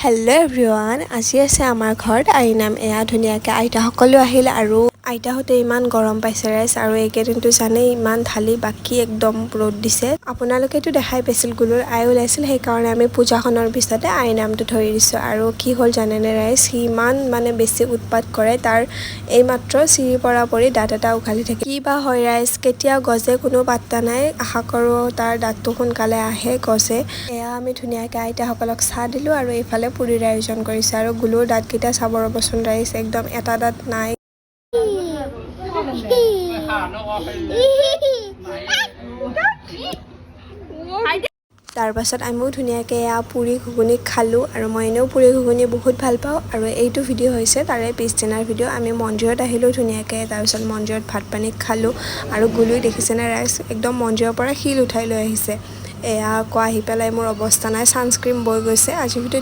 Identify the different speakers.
Speaker 1: Hello' everyone, আজি আছে আমাৰ ঘৰত আইনাম। এয়া ধুনীয়াকৈ আইতাসকলো আহিল আৰু আইতাহঁতে ইমান গৰম পাইছে ৰাইজ। আৰু এইকেইদিনটো জানেই, ইমান ঢালি বাকী একদম ৰ'দ দিছে। আপোনালোকেতো দেখাই পাইছিল, গুলুৰ আই ওলাইছিল। সেইকাৰণে আমি পূজাখনৰ পিছতে আইনামটো ধৰি দিছোঁ। আৰু কি হ'ল জানেনে ৰাইজ? সি ইমান মানে বেছি উৎপাত কৰে। তাৰ এইমাত্ৰ চিৰিৰ পৰা পৰি দাঁত এটা উঘালি থাকে। কি বা হয় ৰাইজ, কেতিয়া গজে কোনো পাত্তা নাই। আশা কৰোঁ তাৰ দাঁতটো সোনকালে আহে, গজে। এয়া আমি ধুনীয়াকৈ আইতাসকলক চাহ দিলোঁ আৰু এইফালে পুৰিৰ আয়োজন কৰিছোঁ। আৰু গুলুৰ দাঁতকেইটা চাব ৰ'বচোন ৰাইজ, একদম এটা দাঁত নাই। তাৰপাছত আমিও ধুনীয়াকৈ এয়া পুৰি ঘুগুনি খালোঁ। আৰু মই এনেও পুৰি ঘুগুনি বহুত ভাল পাওঁ। আৰু এইটো ভিডিঅ' হৈছে তাৰে পিছদিনাৰ ভিডিঅ'। আমি মন্দিৰত আহিলোঁ ধুনীয়াকৈ। তাৰপিছত মন্দিৰত ভাত পানী খালোঁ। আৰু গুলুই দেখিছেনে ৰাইজ, একদম মন্দিৰৰ পৰা শিল উঠাই লৈ আহিছে। এয়া আকৌ আহি পেলাই মোৰ অৱস্থা নাই, ছানস্ক্ৰীম বৈ গৈছে। আজিৰ ভিডিঅ'ত